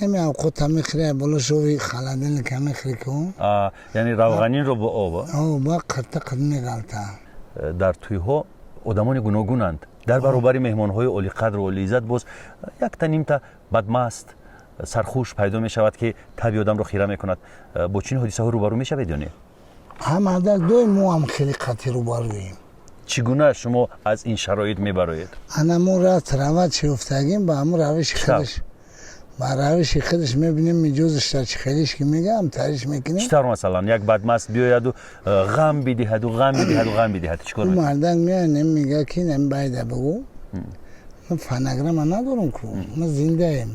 Инами авқота мехӯри, боло шови холодильника мехӯри ку. Яъне равғанинро бо об? Ба қирта қир меғалта. Дар тӯйҳо одамони гуногунанд. Дар баробари меҳмонҳои олиқадру олииззат боз якта нимта бадмаст, сархуш пайдо мешавад, ки таби одамро хира мекунад. Бо чунин ҳодисаҳо рӯбарӯ мешавед ё не? Ҳамада доим мо ҳам хеле қатъӣ рӯбарӯем. Чӣ гуна шумо аз ин шароит мебароед? Ана мо рафт равад чиёфтагим, ба ҳамун равиши худаш, ба равиши худаш мебинем, миҷозашта чӣ хелиш ки мега, ҳамтариш мекунем. Чӣ тавр, масалан, як бадмаст биёяду ғам бидиҳаду, ғам бидиҳаду, ғам бидиҳад, чӣ кор? Мардак меояд, мега ки нами байда бигӯ, ман фонограмма надорам ку, ман зиндаем.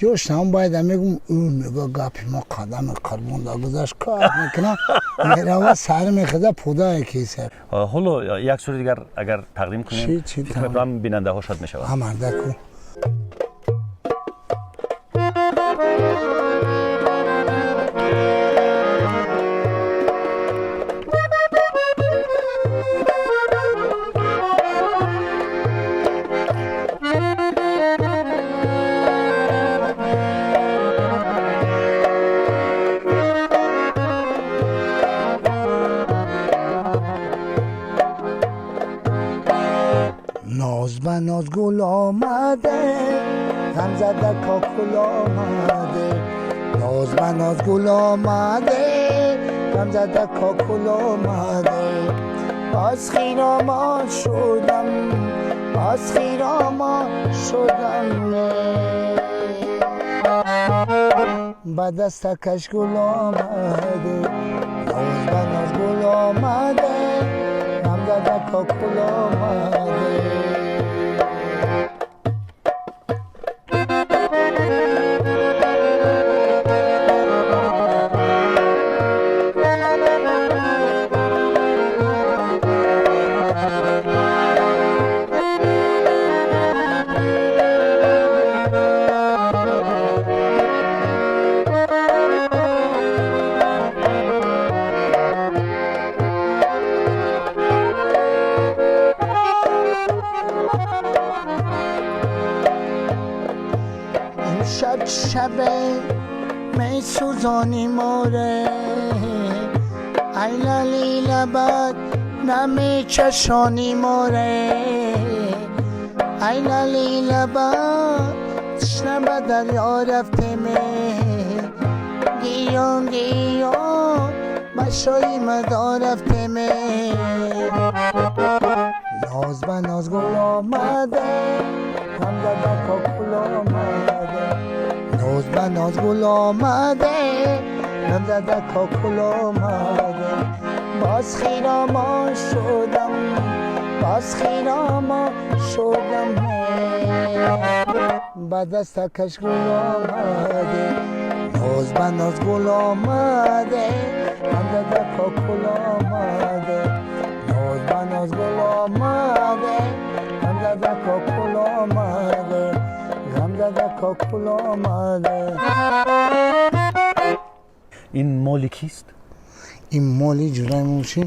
Ҷош ҳам байда мегум, ӯ мега гапи ма қадами қурбон да гузашт, кар мекунам, мерава, сар мехӯрда пудае киса. Ҳоло як сури дигар агар тақдим кунем, фикр мекунам, бинандаҳо шод мешаванд. Ҳа, мардаку. Ноз ба ноз гул омаде, ғамзада кокул омаде. Ноз ба ноз гул омаде, ғамзада кокул омаде. Боз хиромон шудам, боз хиромон шудам, ба дастакаш гул омаде. Ноз ба ноз гул омаде, ғамзада кокул омаде. شب شب می سوزانی ماره، ای لالی لبت نمی چشانی ماره. ای لالی لبت تشنه به دریا رفته می، گیان گیان مشایی مدار رفته می. ناز به ناز گل آمده، غم زده کاکل آمده. ناز به ناز گل آمده، غم زده کاکل آمده. باز خیرامان شدم، باز خیرامان شدم، به دستکش گل آمده. ناز به ناز گل آمده، غم زده کاکل آمده. ناز به ناز گل آمده، غم زده کاکل آمده. غم زده کاکل آمده. Ин моли кист? Ин моли ҷураи моши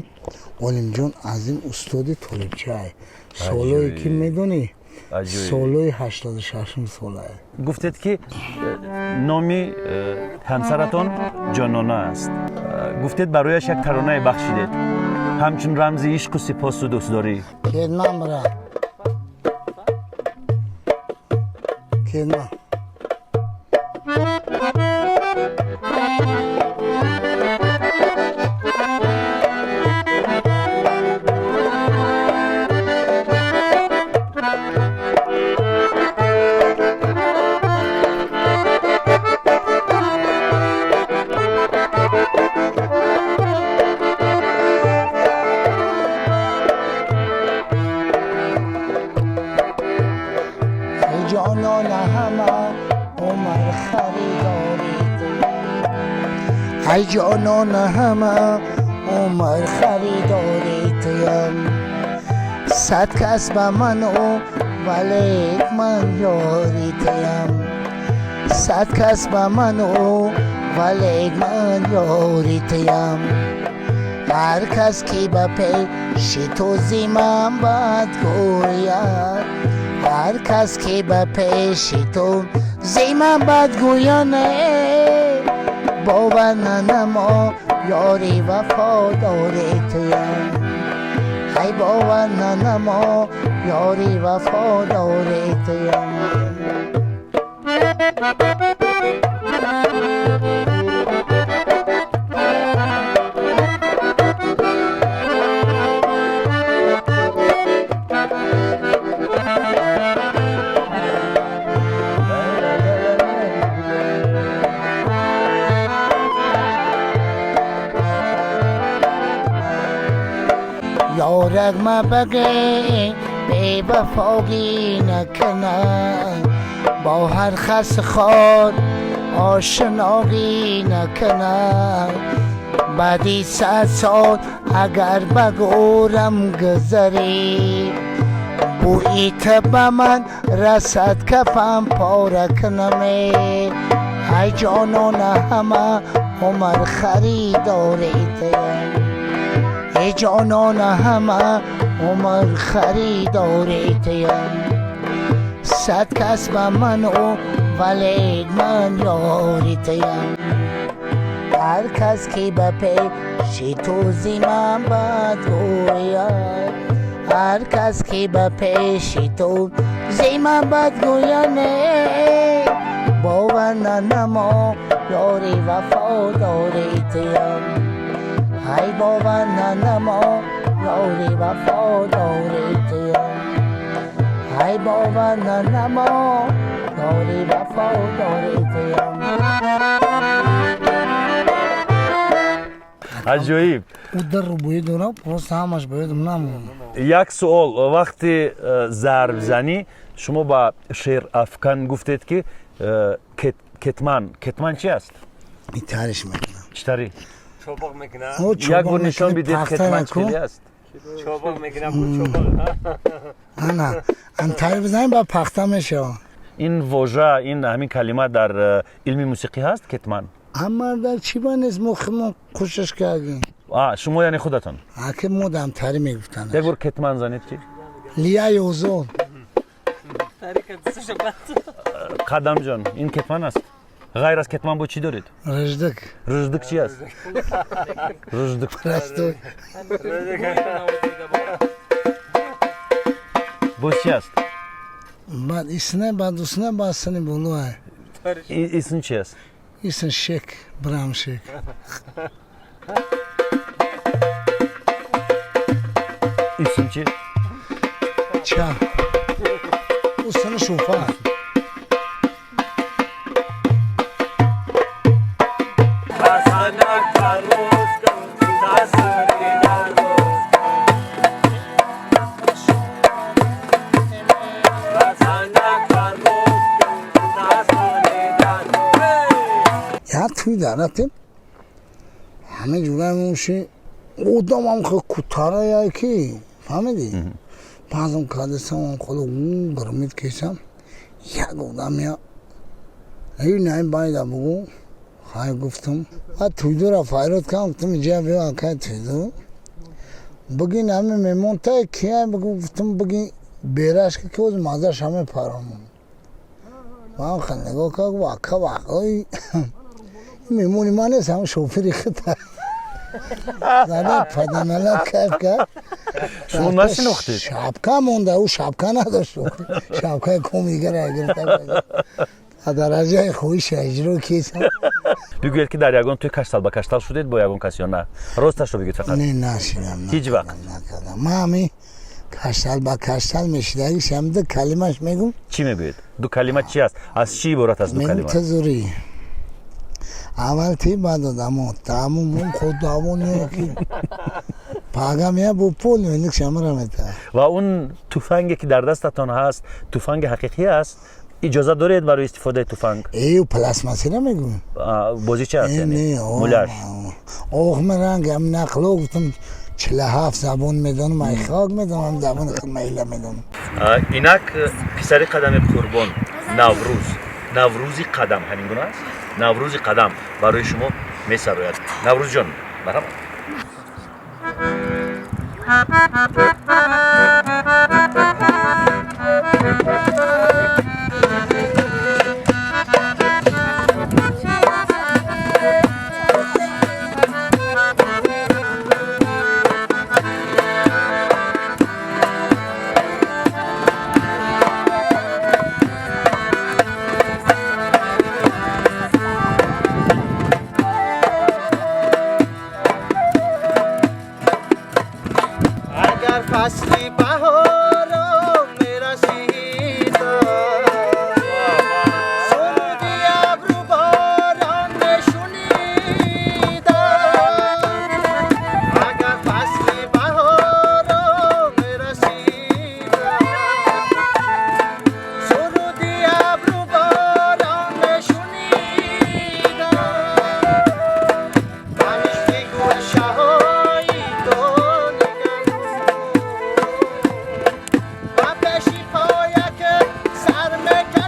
Олимҷон Азим, устоди толибчай. Солое ки медонӣ, солои 86-ум солае. Гуфтед, ки номи ҳамсаратон Ҷонона аст. Гуфтед, барояш як таронае бахшидед ҳамчун рамзи ишқу сипосу дӯстдорӣ. Керман, бра, керман. ҷонон ҳама умр харидорид, ай ҷонон ҳама умр харидоридям. Сад кас ба ману, валек ман ёритаям. Сад кас ба ману, валек ман ёритаям. Ҳар кас ки ба пеши ту зимам бад гӯяд. Ҳар кас ки ба пеши ту зи ман бадгӯяне, бовар нанамо ёри вафодори туям. Ай бовар нанамо ёри вафодори туям. Ёрак ма баге бевафогӣ накунад, бо ҳар хас хор ошиногӣ накунад. Баъди 100 сол агар ба гӯрам гузарӣ, бӯи ту ба ман расад, кафам пора кунаме. Ай ҷонона, ҳама умр харидори туям. Эй ҷонона, ҳама умр харидори туям. 100 кас ба ману, вале ман ёри туям. Ҳар кас ки ба пеши ту зи ман бад гӯяд, ҳар кас ки ба пеши ту зи ман бад гӯяне, бовар нанамо ёри вафодори туям. Ай бовар нанамо ёри вафодори туям. Ай бовар нанамо ёри вафодори туям. Аҷоиб. Ӯ дар рубоӣ дорад, просто ҳамаш ба ёдам намонд. Як суол: вақти зарбзанӣ шумо ба Шерафкан гуфтед, ки кетман. Кетман чи аст? Итариш мекунам. Чӣ тари? Чобоқ мекунад. Як бор нишон бидед, кетман чӣ хеле аст. Чобоқ мекунад, чобоқ. Ана антари бизанем, ба пахта мешавад. Ин вожа, ин ҳамин калима дар илми мусиқӣ ҳаст, кетман? Ама дар чӣ ба нест, мо худмон кӯшиш кардем. Шумо, яъне худатон? Аки мо дамтарӣ мегуфтанд. Як бор кетман занед ки. Лияи озод. Қадамҷон, ин кетман аст? Ғайр аз кетман бо чӣ доред? Рыждык. Рыждык чи аст? Рыждык. Простой. Боз чи аст? Баъд исне, баъд усне, баъд сини болоа. Исн чи аст? Исн шек, брамшек. Исн чи? Ча. Усни шуфа. Як тӯй дарафтем, ҳамин ҷураи одамам хе кутара яй ки фаҳмидӣ, баъзам кадесам холо гирмид кесам, як одам я эй най байда бугу. Хай, гуфтам, ва тӯйдура файрод кардам, гуфтам, иҷа биё, акай тӯйду, бигин ҳами мемон тай кия, бугу, гуфтам, бигин берашка ки оз мазаш ҳаме парамон. Ман хел нигоҳ кард, гуфт, ака, вақои мемони ман нест, ҳам шофири хита зада паданалат кайф кард. Шумо нашинохтед? Шапка монда, ӯ шапка надошт, шапкаи коми дигара гирифта, ба дараҷаи хоҳиша иҷро кесам. Бигӯед, ки дар ягон тӯй каштал ба каштал шудед бо ягон кас ё на? Росташро бигӯед фақат. Не, нашидам. Ҳеҷ вақт? Накардам. Ман ҳами каштал ба каштал мешидагишам ду калимаш мегум. Чӣ мегӯед? Ду калима чи аст? Аз чӣ иборат аст ду мегум калима? Ту зурӣ, аввал ти, баъд одамо тамом худ ки пага мея бо пол ник шамара мета. Ва он туфанге ки дар дастатон ҳаст, туфанги ҳақиқӣ аст? Иҷоза доред барои истифодаи туфанг? Э, пластмассира мегӯм. Бозӣ чи аст, яъне муляж? Ох, ман рангам нақло гуфтам, 47 забон медонам, ай хок медонам, забони майла медонам. Инак писари Қадами Қурбон, Наврӯз, Наврӯзи Қадам, ҳамин гуна аст, Наврӯзи Қадам барои шумо месарояд. Наврӯзҷон, марҳамат. Агар фасли баҳорам мерасид, суруди абру борон мешунидам. Агар фасли баҳорам мерасид, суруди абру борон мешунидам. Ба мисли гулшаҳои донигам, ба пеши пояк сар мекашидам.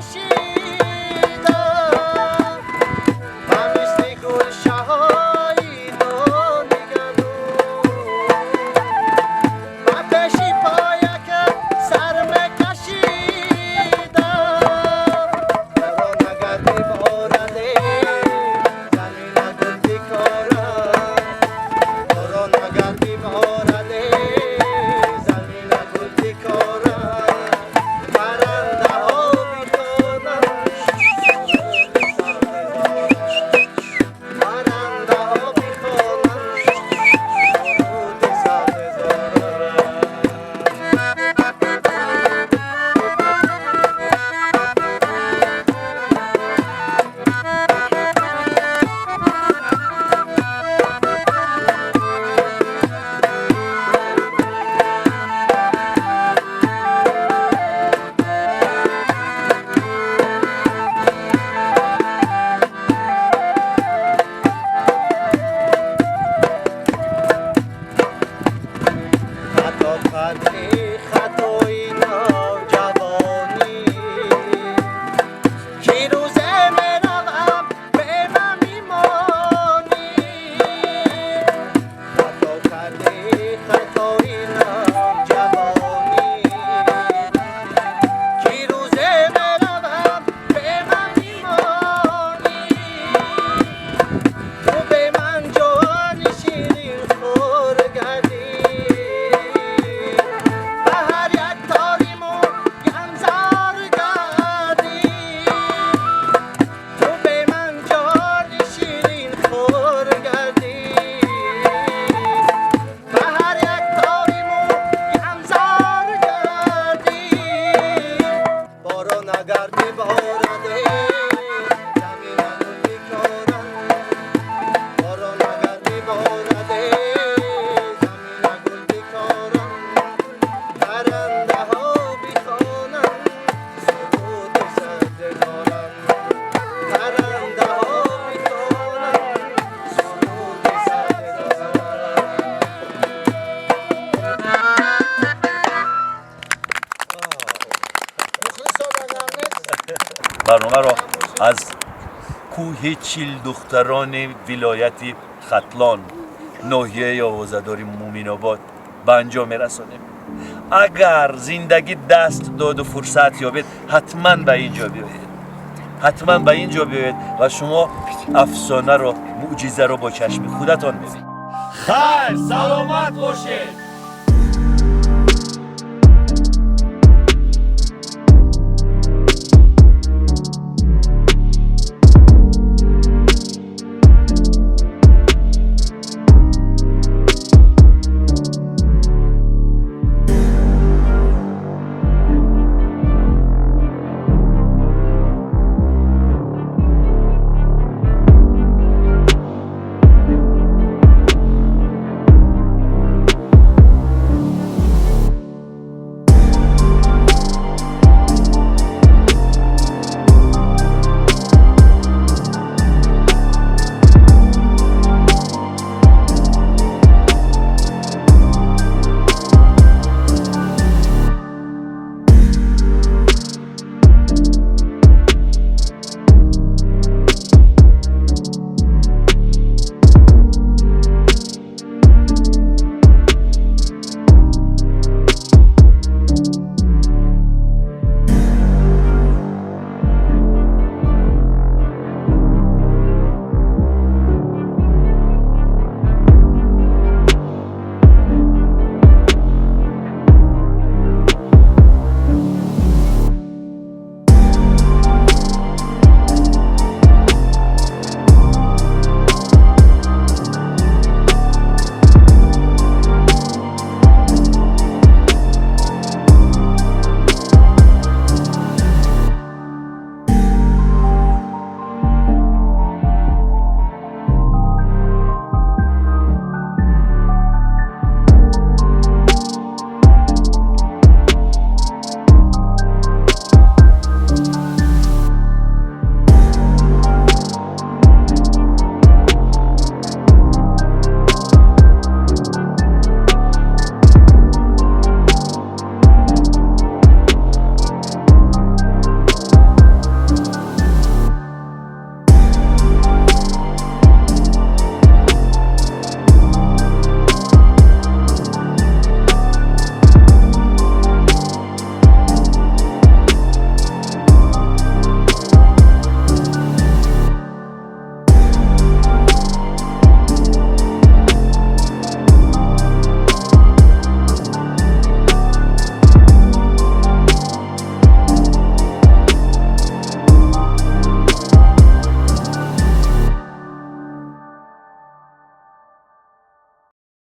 Ба мисли гулшаҳои донигам, ба пеши пояк сар мекашидам. Борон агар биборад, замина гул бикорад. Борон агар биборад, замина гул бикорад. Паррандаҳо бихонанд, паррандаҳо бихонанд, суруди сабззоранд. Хато кардӣ, хатои навҷавонӣ, ки рӯзе меравам, бе ман мемонӣ. Хато кардӣ, хатои навҷавонӣ, ки рӯзе меравам, бе ман мемонӣ. Ту бе ман ҷони ширин хӯр гардӣ, ба ҳар як тори мӯ гамзор гардӣ. Ту бе ман ҷони ширин хӯр гардӣ, ба ҳар як тори мӯ гамзор гардӣ. Борон агар биборад, замина гул бикорад. Борон агар биборад, замина гул бикорад. Паррандаҳо бихонанд, суруди сабззоранд. Паррандаҳо бихонанд, суруди сабззоранд. Мухлисот агар нест. Барномаро аз кӯҳи Чилдухтарони вилояти Хатлон, ноҳияи овозадори Муминобод ба анҷом мерасонем. Агар зиндагӣ даст доду фурсат ёбед, ҳатман ба ин ҷо биёед, ҳатман ба ин ҷо биёед ва шумо афсонаро, мӯъҷизаро бо чашми худатон бибинед. Хайр, саломат бошед.